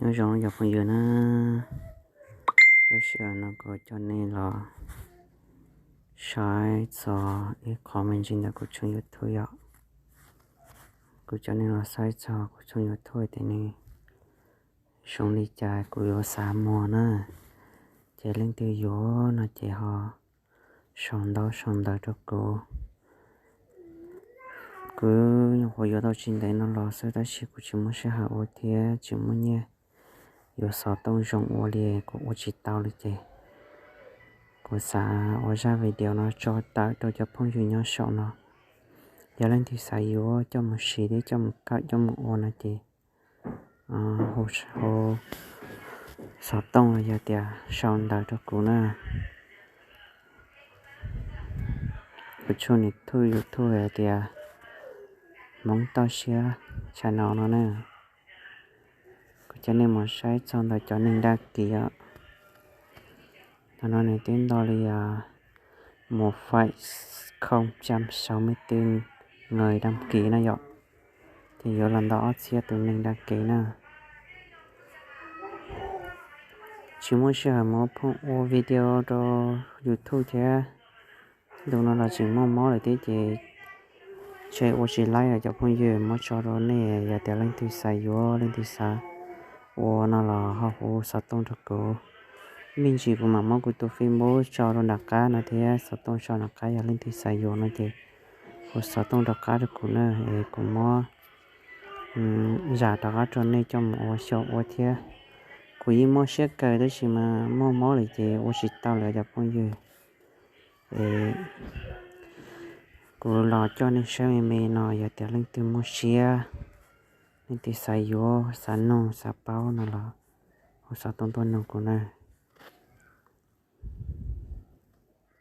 Nyob zoo cov phooj ywg na, lub sij hawm no kuv coj nej los saib txog ib qho me ntsis ntawm kuv tshooj YouTube yom. Kuv coj nej los saib txog kuv tshooj YouTube tias nws zoo li cas kuv yuav xav muag na. Ces leej twg yuav no ces ho sau ntaub sau ntawv rau kuv. Kuv nyuam qhuav yuav tau tsis ntev no los xwb tab sis kuv tsis muaj sij hawm ua thiab tsis muaj nyiaj yuav xov tooj zoo ua li, kuv ua tsis tau li ces kuv xav ua zaj video no tso tawm rau cov phooj ywg nyob saum no. Yog leej twg xav yuav coj mus siv thiab coj mus kawm coj mus ua no ces hu xov tooj los yog tias sau ntawv rau kuv na. Kuv tshooj YouTube hais tias Hmoob Toj Siab channel no na. Kuv coj nej mus saib txog ntawm cov neeg đăng ký os. Tam no nws twb nto li một phẩy không trăm sáu mươi tư người đăng ký na yom. Ces yuav los ntau ob txhiab tus neeg đăng ký na. Tsis muaj sij hawm mus phooj ua video rau YouTube thiab. Ntu no los tseem muaj mob lawm thiab ces tshe ua tsis laib los cov phooj ywg, muab tso rau nej, yog tias leej twg xav yuav leej twg xav ua no los ho hu xov tooj rau kuv. Me ntsis kuv mam muab kuv tus Facebook tso rau nram qab no thiab xov tooj tso nram qab, yog leej twg xav yuav no ces hu xov tooj rov qab rau kuv na es kuv muab zam rov qab rau nej coj mus ua xyaum ua thiab. Kuv yeej muaj siab kawg tab sis mas muaj mob lawm ces ua tsis tau lawm cov phooj ywg. Es kuv los coj nej saib me me no, yog tias leej twg muaj siab, leej twg xav yuav xav nug xav paub no los hu xov tooj tuaj nug kuv na.